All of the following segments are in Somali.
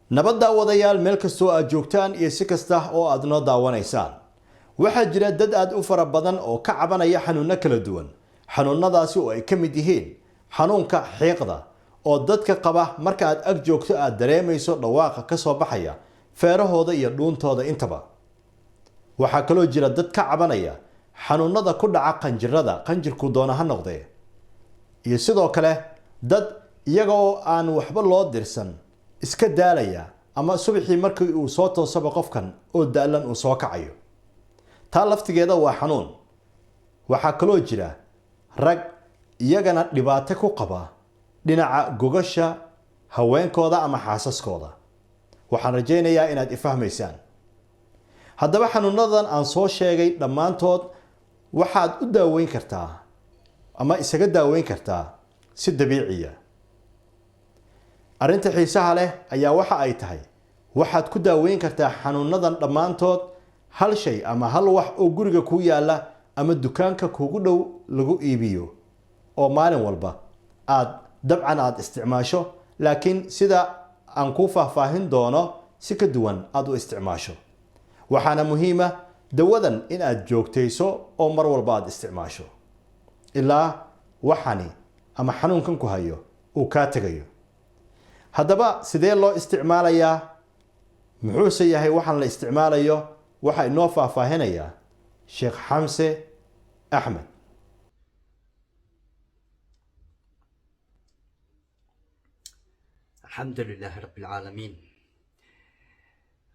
Nabad daawadayaal, meel kastoo aad joogtaan iyo si kasta oo aad noo daawanaysaan, waxaa jira dad aad u fara badan oo ka cabanaya xanuuno kala duwan. Xanuunadaasi oo ay ka mid yihiin xanuunka xiiqda, oo dadka qaba marka aad ag joogto aad dareemayso dhawaaqa ka soo baxaya feerahooda iyo dhuuntooda intaba. Waxaa kaloo jira dad ka cabanaya xanuunada ku dhaca qanjirada, qanjirku doona ha noqdee, iyo sidoo kale dad iyaga oo aan waxba loo dirsan iska daalaya, ama subaxii markii uu soo toosaba qofkan oo daalan uu soo kacayo. Taa laftigeeda waa xanuun. Waxaa kaloo jira rag iyagana dhibaato ku qaba dhinaca gogasha haweenkooda ama xaasaskooda. Waxaan rajaynayaa inaad ifahmaysaan. Haddaba xanuunadan aan soo sheegay dhammaantood waxaad u daaweyn kartaa ama isaga daaweyn kartaa si dabiiciya. Arrinta xiisaha leh ayaa waxa ay tahay, waxaad ku daaweyn kartaa xanuunadan dhammaantood hal shay ama hal wax oo guriga kuu yaalla ama dukaanka kuugu dhow lagu iibiyo, oo maalin walba aad dabcan aada isticmaasho, laakiin sida aan kuu faahfaahin doono si ka duwan aada u isticmaasho. Waxaana muhiima dawadan in aad joogtayso oo mar walba aada isticmaasho ilaa waxani ama xanuunkan ku hayo uu kaa tegayo. Haddaba sidee loo isticmaalayaa? Muxuuse yahay waxaan la isticmaalayo? Waxaa inoo faahfaahinayaa Sheekh Xamse Axmed. Alxamdu lilaahi rabbi alcaalamiin.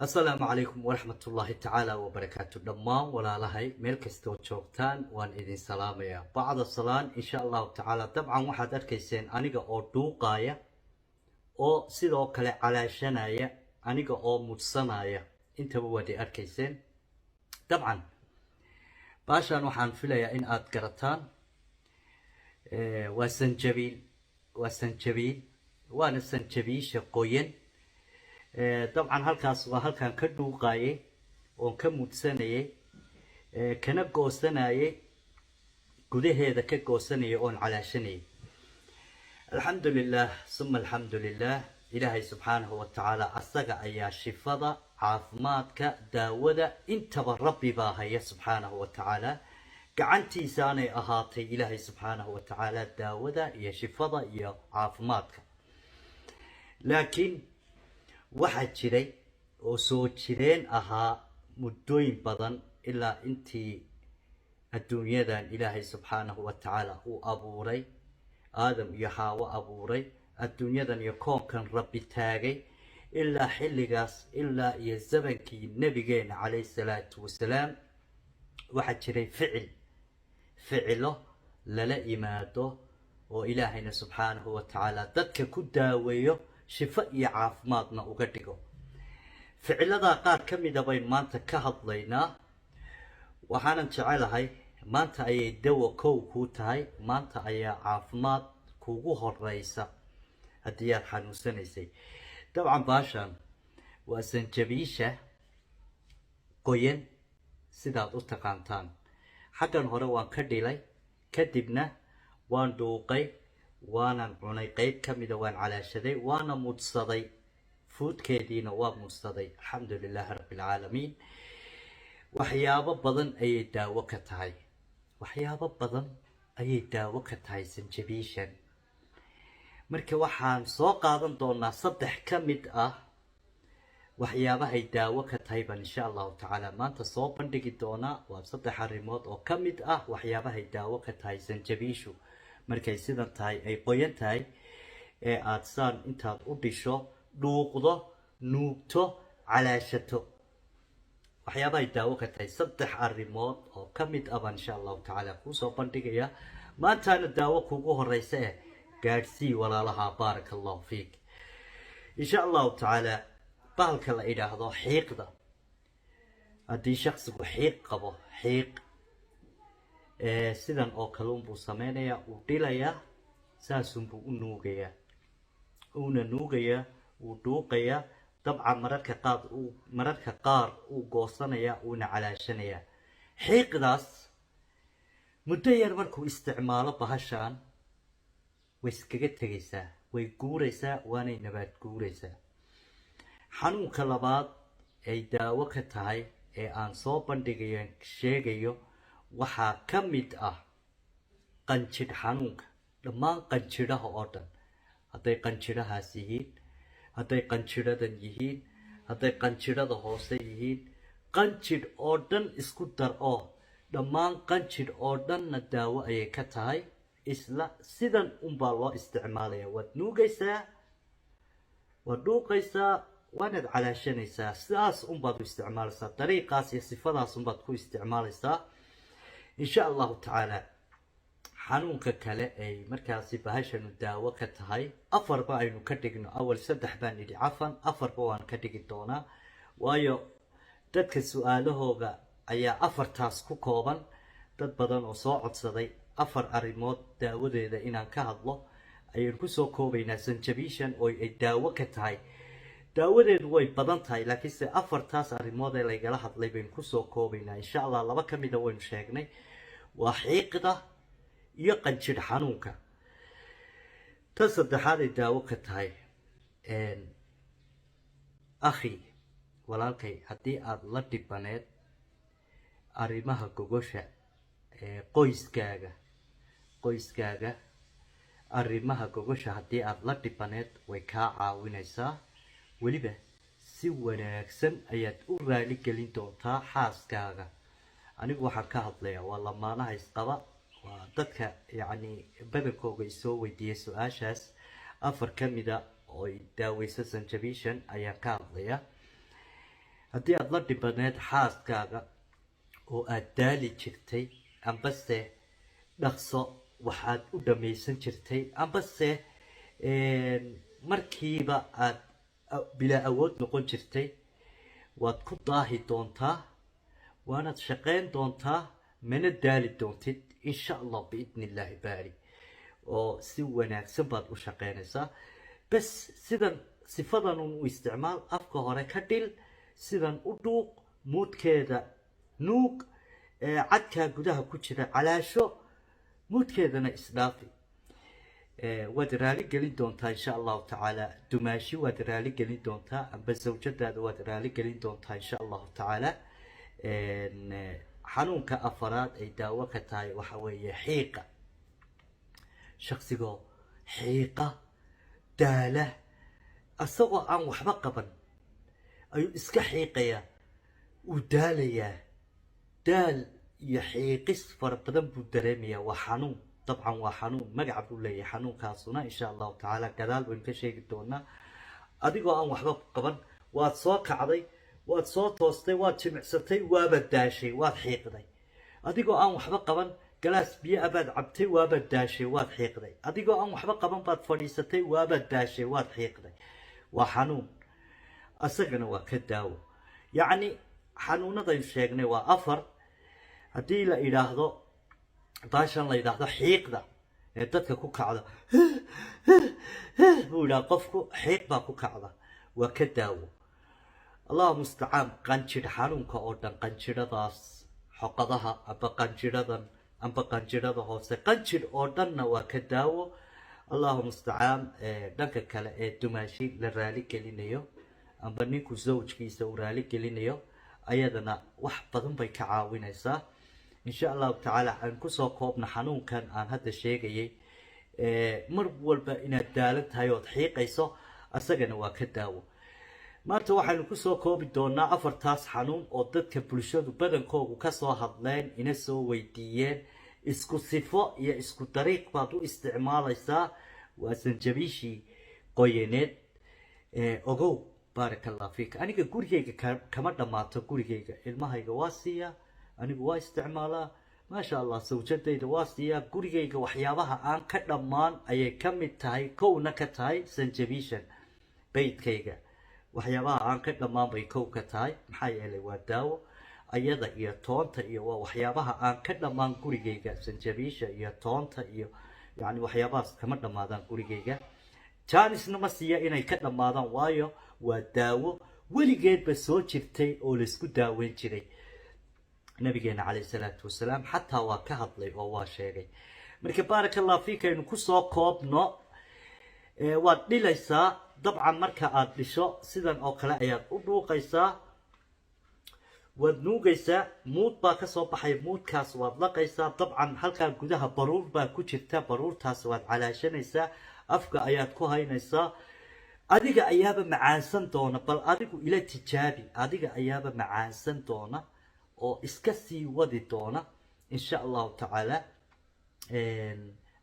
Assalaamu calaykum waraxmat ullaahi tacaala wabarakaatu. Dhammaan walaalahay meel kastoo joogtaan waan idin salaamayaa bacda salaan, insha Allahu tacaala. Dabcan waxaad arkayseen aniga oo dhuuqaaya oo sidoo kale calaashanaya, aniga oo mudsanaya, intaba waad i arkayseen. Dabcan baashaan waxaan filayaa in aad garataan. Waa sanjabiil, waa sanjabiil, waana sanjabiisha qoyan. Dabcan halkaas waa halkaan ka dhuuqayay oon ka mudsanayay, kana goosanayay, gudaheeda ka goosanayay oon calaashanayay. Alxamdu lilah, suma alxamdu lilah. Ilaahay subxaanahu wa tacaala asaga ayaa shifada, caafimaadka, daawada intaba Rabbi baa haya subxaanahu wa tacaala. Gacantiisaanay ahaatay Ilaahay subxaanahu wa tacaala daawada iyo shifada iyo caafimaadka. Laakiin waxaa jiray oo soo jireen ahaa muddooyin badan, ilaa intii adduunyadan Ilaahay subxaanahu wa tacaala uu abuuray, Aadam iyo Xaawo abuuray, adduunyadan iyo koonkan Rabbi taagay, ilaa xilligaas, ilaa iyo zamankii Nabigeena calayhi salaatu wasalaam, waxaa jiray ficilo lala yimaado oo Ilaahayna subxaanahu wa tacaala dadka ku daaweeyo, shifo iyo caafimaadna uga dhigo. Ficiladaa qaar ka mida baynu maanta ka hadlaynaa. Waxaanan jecelahay maanta ayay dawo kow kuu tahay, maanta ayaa caafimaad kugu horeysa haddii aad xanuunsanaysay. Dabcan baashan waa sanjabiisha qoyan sidaad u taqaantaan. Xaggan hore waan ka dhilay, kadibna waan dhuuqay, waanan cunay, qeyb ka mida waan calaashaday, waana mudsaday, fuudkeediina waa mudsaday. Alxamdu lilaahi rabbi alcaalamiin. Waxyaabo badan ayay daawo ka tahay, waxyaabo badan ayay daawo ka tahay sanjabiishan. Marka waxaan soo qaadan doonaa saddex ka mid ah waxyaabahay daawo ka tahay baan insha Allahu tacaala maanta soo bandhigi doonaa. Waa saddex arrimood oo ka mid ah waxyaabahay daawo ka tahay sanjabiishu markay sidan tahay, ay qoyan tahay, ee aada saan intaad u dhisho, dhuuqdo, nuugto, calaashato. Waxyaabahay daawo ka tahay saddex arrimood oo ka mid ah baan insha Allahu tacaala kuusoo bandhigayaa. Maantaana daawo kugu horeysa eh gaadhsii walaalaha. Baaraka Allahu fiik. Insha Allahu tacaala, bahalka la idhaahdo xiiqda, haddii shaksigu xiiq qabo, xiiq sidan oo kale unbuu sameynayaa, uu dhilayaa, saasunbuu u nuugayaa, uuna nuugayaa, wuu dhuuqayaa. Dabcan mararka qaar uu goosanayaa, uuna calaashanayaa. Xiiqdaas muddo yar markuu isticmaalo bahashaan way iskaga tegaysaa, way guuraysaa, waanay nabaad guuraysaa. Xanuunka labaad ay daawo ka tahay ee aan soo bandhigayo, sheegayo, waxaa ka mid ah qanjidh xanuunka. Dhammaan qanjidhaha oo dhan, hadday qanjidhahaas yihiin, hadday qanjidhadan yihiin, hadday qanjidhada hoose yihiin, qanjidh oo dhan isku dar oo dhammaan qanjidh oo dhanna daawo ayay ka tahay. Isla sidan unbaa loo isticmaalaya. Waad nuugaysaa, waad dhuuqaysaa, waanaad calaashanaysaa. Sidaas unbaad u isticmaalaysaa, dariiqaas iyo sifadaas unbaad ku isticmaalaysaa, insha Allahu tacaala. Xanuunka kale ay markaasi bahashanu daawo ka tahay, afarba aynu ka dhigno. Awal saddex baan idhi, cafan, afarba waan ka dhigi doonaa, waayo dadka su-aalahooga ayaa afartaas ku kooban. Dad badan oo soo codsaday afar arrimood daawadeeda inaan ka hadlo ayaynu kusoo koobaynaa. Sanjabiishan oo ay daawo ka tahay, daawadeedu way badan tahay, laakiinse afartaas arrimood ee laygala hadlay baynu kusoo koobaynaa, insha Allah. Laba ka mida waynu sheegnay, waa xiiqda iyo qanjidh xanuunka. Ta saddexaad ay daawo ka tahay, akhi, walaalkay, haddii aada la dhibaneed arrimaha gogosha ee qoyskaaga, arrimaha gogosha haddii aada la dhibaneed, way kaa caawinaysaa. Weliba si wanaagsan ayaad u raali gelin doontaa xaaskaaga. Anigu waxaan ka hadlayaa waa lamaanaha isqaba, waa dadka yacni badankooga isoo weydiiyay su-aashaas. Afar ka mida oo ay daaweyso sanjabiishan ayaan ka hadlayaa. Haddii aada la dhibaneed xaaskaaga oo aada daali jirtay, ambase dhaqso waxaad u dhammaysan jirtay, ambase markiiba aada bilaa awood noqon jirtay, waad ku daahi doontaa, waanaad shaqayn doontaa, mana daali doontid, insha Allah, biidni Illaahi baari, oo si wanaagsan baad u shaqaynaysaa. Bes sidan sifadan un u isticmaal. Afka hore ka dhil, sidan u dhuuq, muudkeeda nuug, cadkaa gudaha ku jira calaasho, muudkeedana isdhaafi. Waad raali gelin doontaa, insha Allahu tacaala. Dumaashi waad raali gelin doontaa, amba zawjadaada waad raali gelin doontaa, insha Allahu tacaala. Xanuunka afaraad ay daawo ka tahay waxa weeye xiiqa. Shaqsigoo xiiqa, daala, isagoo aan waxba qaban ayuu iska xiiqayaa, uu daalayaa, daal iyo xiiqis fara badan buu dareemayaa. Waa xanuun, dabcan waa xanuun, magaca buu leeyahay xanuunkaasuna. Insha Allahu tacaala gadaal baynu ka sheegi doonaa. Adigoo aan waxba qaban waad soo kacday, waad soo toostay, waad jimicsatay, waabaad daashay, waad xiiqday. Adigoo aan waxba qaban galaas biyo ah baad cabtay, waabaad daashay, waad xiiqday. Adigoo aan waxba qaban baad fadhiisatay, waabaad daashay, waad xiiqday. Waa xanuun, asagana waa ka daawo. Yacni xanuunadaynu sheegnay waa afar. Haddii la idhaahdo baashan la yidhaahdo xiiqda ee dadka ku kacda, buu yidhaha qofku, xiiq baa ku kacda, waa ka daawo. Allahu mustacaan. Qanjidh xanuunka oo dhan, qanjidhadaas xoqadaha, amba qanjidhadan, amba qanjidhada hoose, qanjidh oo dhanna waa ka daawo. Allahu mustacaan. Dhanka kale ee dumaashi la raali gelinayo, amba ninku zawjkiisa uu raali gelinayo, ayadana wax badan bay ka caawinaysaa, insha Allahu tacaala. Aan kusoo koobna xanuunkan aan hadda sheegayay, mar walba inaad daalan tahay ood xiiqayso, asagana waa ka daawo. Maanta waxaynu kusoo koobi doonaa afartaas xanuun oo dadka bulshadu badankoogu kasoo hadleen, ina soo weydiiyeen. Isku sifo iyo isku dariiq baad u isticmaalaysaa. Waa sanjabiishii qoyaneed. Ogow, baaraka Allah fiik, aniga gurigayga kama dhammaato. Gurigayga ilmahayga waa siiyaa, anigu waa isticmaalaa, maasha Allah, sawjadayda waa siiyaa. Gurigayga waxyaabaha aan ka dhammaan ayay ka mid tahay, kowna ka tahay sanjabiishan. Beydkayga waxyaabaha aan ka dhammaan bay kow ka tahay, maxaa yeelay waa daawo. Ayada iyo toonta iyo waa waxyaabaha aan ka dhammaan gurigayga. Sanjabiisha iyo toonta iyo yacni waxyaabahaas kama dhammaadaan gurigayga. Jaanisna ma siiya inay ka dhammaadaan, waayo waa daawo weligeedba soo jirtay oo laysku daaweyn jiray. Nabigeena calayhi salaatu wasalaam xataa waa ka hadlay oo waa sheegay. Marka baaraka Allah fiik, aynu kusoo koobno. Waad dhilaysaa. Dabcan marka aad dhisho, sidan oo kale ayaad u dhuuqaysaa, waad nuugaysaa, muud baa ka soo baxay, muudkaas waad laqaysaa. Dabcan halkaa gudaha baruur baa ku jirta, baruurtaas waad calaashanaysaa, afka ayaad ku haynaysaa. Adiga ayaaba macaansan doona. Bal adigu ila tijaabi, adiga ayaaba macaansan doona oo iska sii wadi doona, insha Allahu tacaala.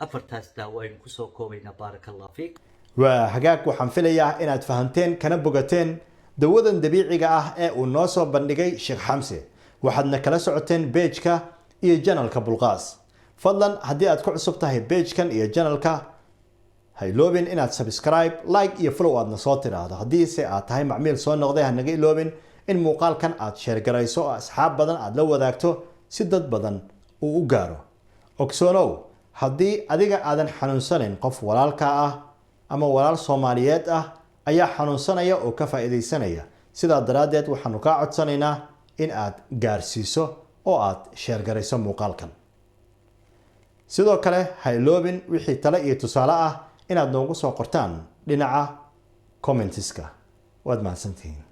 Afartaas daawo aynu kusoo koobaynaa. Baaraka Allah fiik. Waa hagaag. Waxaan filayaa inaad fahanteen kana bogateen dawadan dabiiciga ah ee uu noo soo bandhigay Sheekh Xamse. Waxaadna kala socoteen page-ka iyo channel-ka Bulqaas. Fadlan, haddii aad ku cusub tahay page-kan iyo channel-ka, ha iloobin inaad subscribe, like iyo follow aadna soo tiraahdo. Haddiise aad tahay macmiil soo noqday, ha naga iloobin in muuqaalkan aad share garayso oo asxaab badan aad la wadaagto, si dad badan uu u gaaro. Ogsoonow, haddii adiga aadan xanuunsanayn, qof walaalka ah ama walaal Soomaaliyeed ah ayaa xanuunsanaya oo ka faa'iidaysanaya. Sidaa daraaddeed waxaanu kaa codsanaynaa in aad gaarsiiso oo aad share garayso muuqaalkan. Sidoo kale ha iloobin wixii tale iyo tusaale ah inaad noogu soo qortaan dhinaca comments-ka. Waad mahadsantihiin.